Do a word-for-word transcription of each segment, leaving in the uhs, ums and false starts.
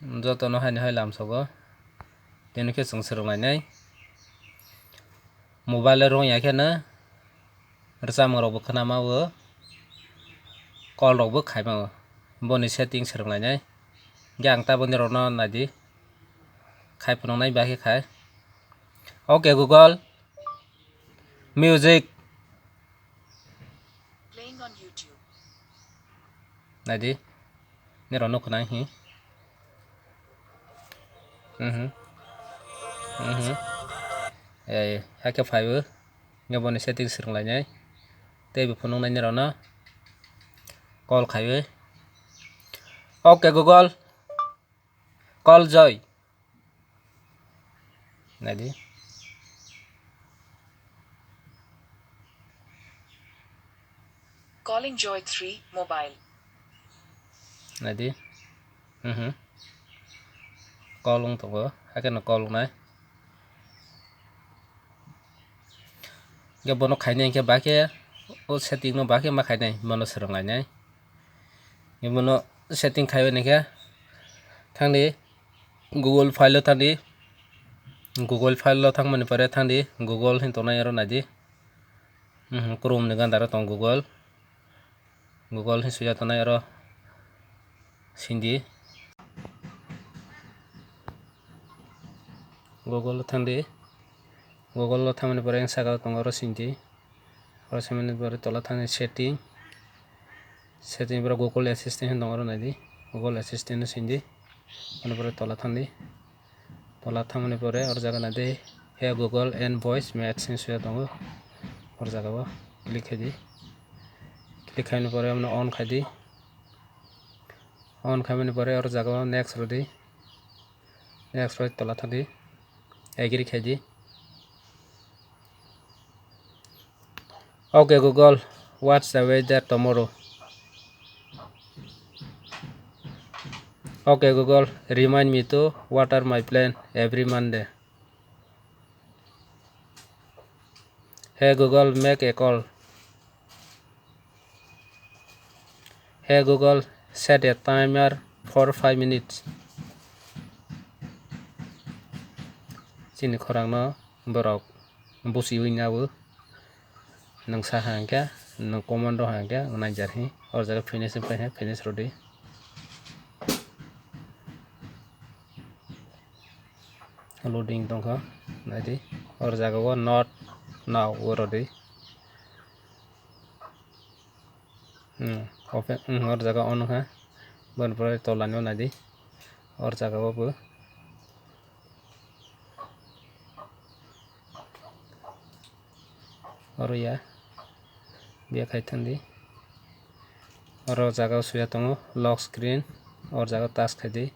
Jotono haino hai lamsogo. Tini khe chwng swrwnglainai. Mobile o rwngya kheno rwchapmung rokbo khwnama o, call rokbo khaima o. Boni setting swrwnglainai. Hwnkhe ang taboni rokno naidi. Khai phunuknai ba khe khai. Okay, Google. Music. Playing on YouTube. Naidi. Nirok nukho nang hi. Mhm. Mhm. Ei, hakhe phaibo. Nge boni setting swrwnglainai. Tei bo phunuknai nirokno. Call khaiwi. Okay, Google. Call Joy. Naidi. Calling Joy three mobile. Naidi. Mhm. Call wng tongo. Hakhe no call wngnai. Hwnkhe bono khainai hwnkhe ba khe o setting no ba khe ma khainai, bono swrwnglainai. Bono setting khaiwi naikhe thangdi Google file o thangdi, Google file o thangmani pore thangdi Google hin tongnai oro naidi. Mhm, Chrome ni ganda ro tong Google. Google hin suya tongnai oro sindi. Google o thangdi. Google o thangmani pore ang saka o tongo oro sindi. Oro sindi pore tola thangdi setting. Setting pore Google Assistant hin tongo oro naidi. Google Assistant o sindi. Ani pore tola thangdi. Tola thangmani pore oro jaga naidi, "Hey Google, end voice match" hin suya tongo. Oro jaga o click khaidi. Click khaimani pore omono on khaidi. On khaimani pore oro jaga o next rwdi. Next rwdi tola thangdi. Agree khaidi. Okay, Google, what's the weather tomorrow? Okay, Google, remind me to water my plant every Monday. Hey Google, make a call. Hey Google, set a timer for five minutes. Chini khorang no borok busiwi nabo. Nwng sa hangkhe, nwng comment rw hangkhe, ang naijar hi. Oro jaga finish wngkha, finish rwdi. Loading tongkha, naidi. Oro jaga o not now o rwdi. Hmm, open, hmm, oro jaga on wngkha. Boni pore tola ni o naidi. Oro jaga o bo. Oro ya. Biya khai thangdi. Oro jaga o suya tongo lock screen. Oro jaga o touch khaidi.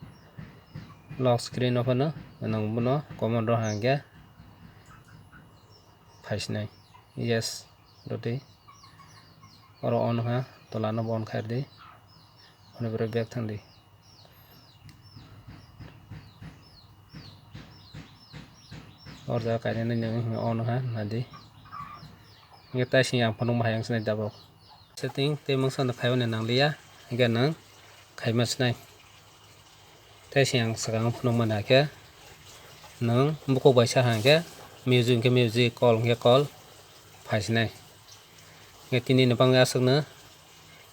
Lock screen o phano nwng bono comment rw hangkhe phaisinai. Yes, rwdi. Oro on wngkha, tola no bo on khairwdi. Boni pore back thangdi. Oro jaga kainwi nini wngkha on wngkha, naidi. Hwnkhe tai sini ang phunukma hai wngsinai tabuk. Setting tei mungsa no khaimani nangliya, hwnkhe nwng khaima sinai. Tei se ang swkang phunukmani hakhe nwng bukhuk bai sa hangkhe music hwnkhe music, call hwnkhe call phaisinai. Hwnkhe tini ni bagwi aswkno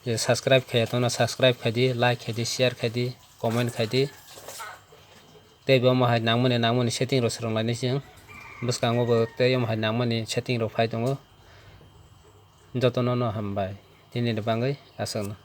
je subscribe khaiya tongno subscribe khaidi, like khaidi, share khaidi, comment khaidi. Tei bo omo hai nangmani nangmani setting rok swrwnglainai chwng. Bwskango bo tei omo hai nangmani setting rok phai tongo. Jotono no hambai. Tini ni bagwi aswkno.